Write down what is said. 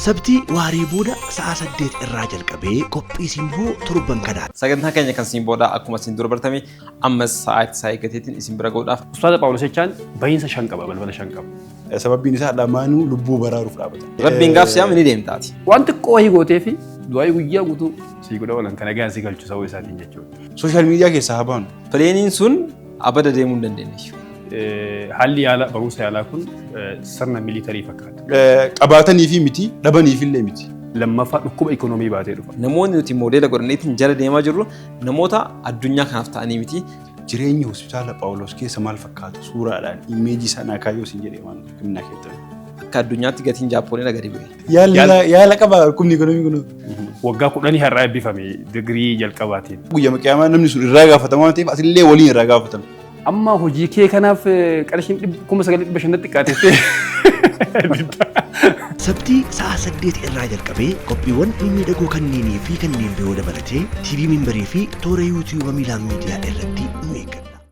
Sabtii waaree booda sa'a 8 irraa jalqabee qophii Simboo torban kanaa. Sagantaa keenya kan Simboodhaa akkuma isin dura bartame ammas sa'aatii isaa eeggateetiin isin bira ga'uudhaaf. Ustaaza Phaawulos jechaan bahiinsa shan qaba, balbala shan qaba. Sababbiin isaa lamaanuu lubbuu baraaruuf dhaabatan. Rabbiin gaaf si'aame ni deemtaati. Waan xiqqoo wahii gootee fi du'aa'ii guyyaa guutuu sii godha oolan kana gahaan si galchu sababa isaatiin jechuudha. Sooshaal miidiyaa keessaa haa baanu. Pileeniin sun abada deemuu hin dandeenye. Haalli yaala barumsa yaalaa kun sirna militarii fakkaata. Qabaatanii fi miti dhabaniif illee miti. Lammaffaa dhukkuba ikoonoomii baatee dhufa. Namoonni nuti moodeela godhanneetiin jala deemaa jirru namoota addunyaa kanaaf ta'anii miti. Jireenyi hospitaala Phaawulos keessa maal fakkaata suuraadhaan imeejii sanaa kaayyoo isin jedhee waan himnaa keessatti. Akka addunyaatti gatiin Jaappooniidha gadi bu'e. Yaala qaba dhukkubni ikoonoomii kun. Waggaa 10 har'aa eebbifame digirii jalqabaatiin. Guyyaa qiyaamaa namni sun irraa gaafatama waan ta'eef asillee waliin irraa gaafatama. Amma hojii kee kanaaf qarshiin 9500 xiqqaatettee. Sabtii sa'a 8 irraa jalqabee qophiiwwan mimmiidhagoo kanneenii fi kanneen biroo dabalatee TV Minbarii fi toora YouTube Miilaan Miidiyaa irratti nu eeggadha.